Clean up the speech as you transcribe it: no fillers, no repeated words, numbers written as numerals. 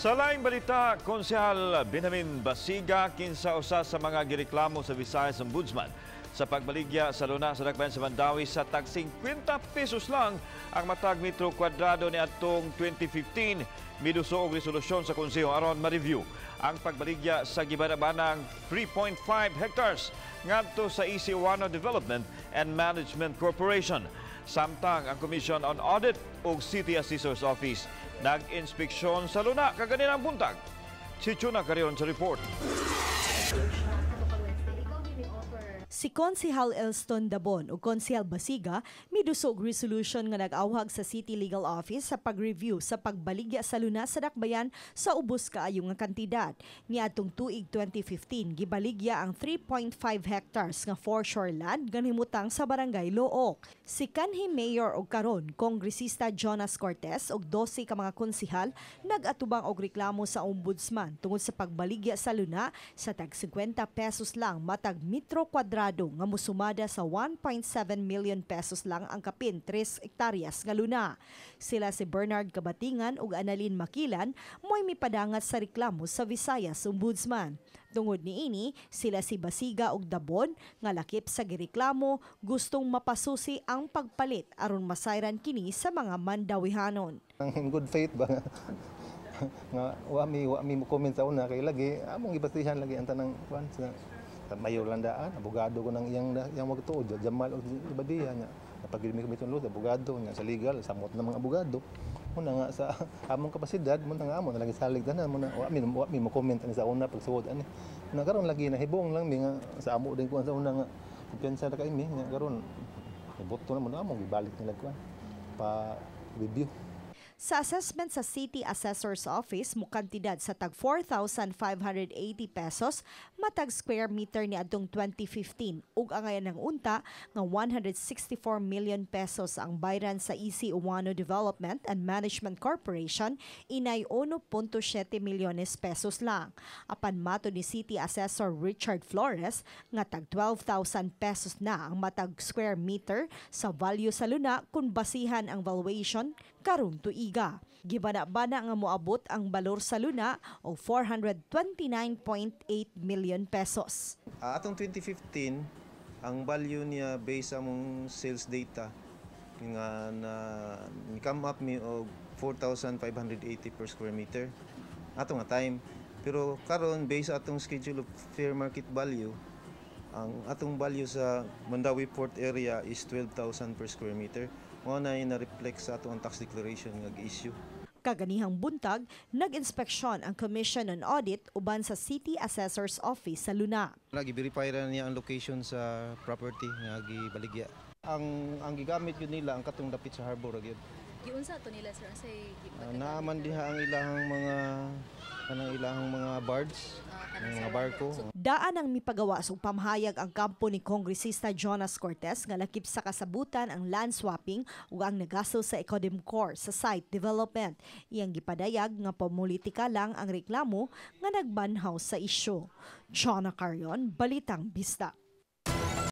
Sa laing balita, Konsehal Benjamin Basiga kinsa usa sa mga gireklamo sa Visayas Ombudsman sa pagbaligya sa luna sa Dakbayan sa Mandaue sa tag 50 pesos lang ang matag metro kwadrado ni atong 2015, miduso og resolusyon sa konseho aron ma-review ang pagbaligya sa gibanabanang 3.5 hectares ngadto sa EC Ouano Development and Management Corporation. Samtang ang Commission on Audit ug City Assessor's Office nag-inspeksyon sa luna kaganinang buntag. Si Chuna Carion sa report. Si Konsehal Elston Dabon ug Konsehal Basiga miduso og resolution nga nag-awhag sa City Legal Office sa pag-review sa pagbaligya sa luna sa Dakbayan sa ubos kaayo nga kantidad. Niadtong tuig 2015, gibaligya ang 3.5 hectares nga foreshore land nga nahimutang sa Barangay Looc. Si kanhi Mayor og karon Kongresista Jonas Cortes og 12 ka mga konsehal nag-atubang og reklamo sa Ombudsman tungod sa pagbaligya sa luna sa tag 50 pesos lang matag metro kwadrado nga musumada sa 1.7 million pesos lang ang kapin 3 hektaryas nga luna. Sila si Bernard Kabatingan ug Annalyn Makilan mo'y mipadangat sa reklamo sa Visayas Ombudsman. Tungod niini, sila si Basiga ug Dabon nga lakip sa gireklamo gustong mapasusi ang pagpalit aron masayran kini sa mga Mandawihanon. Ang in good faith ba nga wa mi mo comment sa una kay lagi among gibasihan lagi ang tanang kuan sa mayor lang daan, abogado ko nang iyang iyang magtuod Jamal og Ibadia nya napagid mi kami tunod abogado nya sa legal, samot na mga abogado muna nga sa among kapasidad mo nga amo na lagi salig tanan mo na wa mi mo comment ani sa una pagsuod ani na. Karon lagi nahibong lang mi nga sa amo din kuan sa una nga kumpiyansa na kay mi nga karon iboto na mo na among gibalik nila kuan pa review. Sa assessment sa City Assessor's Office, mukantidad sa tag 4,580 pesos matag square meter ni adtong 2015 ug angayan ng unta nga 164 million pesos ang bayran sa EC Ouano Development and Management Corporation, inay 1.7 milyones pesos lang. Apan mato ni City Assessor Richard Flores nga tag 12,000 pesos na ang matag square meter sa value sa luna kung basihan ang valuation karong tuiga. Gibana-bana nga moabot ang balor sa luna og 429.8 million pesos. Atong 2015, ang value niya based sa among sales data nga na ni come up mi og 4,580 per square meter ato nga time. Pero karon, based sa atong schedule of fair market value, ang atong value sa Mandaue Port area is 12,000 per square meter. Mao na na-reflect sa atong tax declaration nga gi-issue. Kaganihang buntag, nag-inspeksyon ang Commission on Audit uban sa City Assessor's Office sa luna. Lagi verify ra niya ang location sa property nga gibaligya. Ang gigamit yun nila ang katong dapit sa harbor ra gyud. Giunsa to nila, sir? Unsay Naaman diha ang ilahang mga kanang ilahang mga barge, ang mga barko. Daan ang mipagawa sa pamahayag ang kampo ni Kongresista Jonas Cortes nga lakip sa kasabutan ang land swapping ug ang nagasto sa Ecodemcor sa site development. Iyang gipadayag nga pamulitika lang ang reklamo nga nagbanhaw sa isyu. Chona Carion, Balitang Bisdak.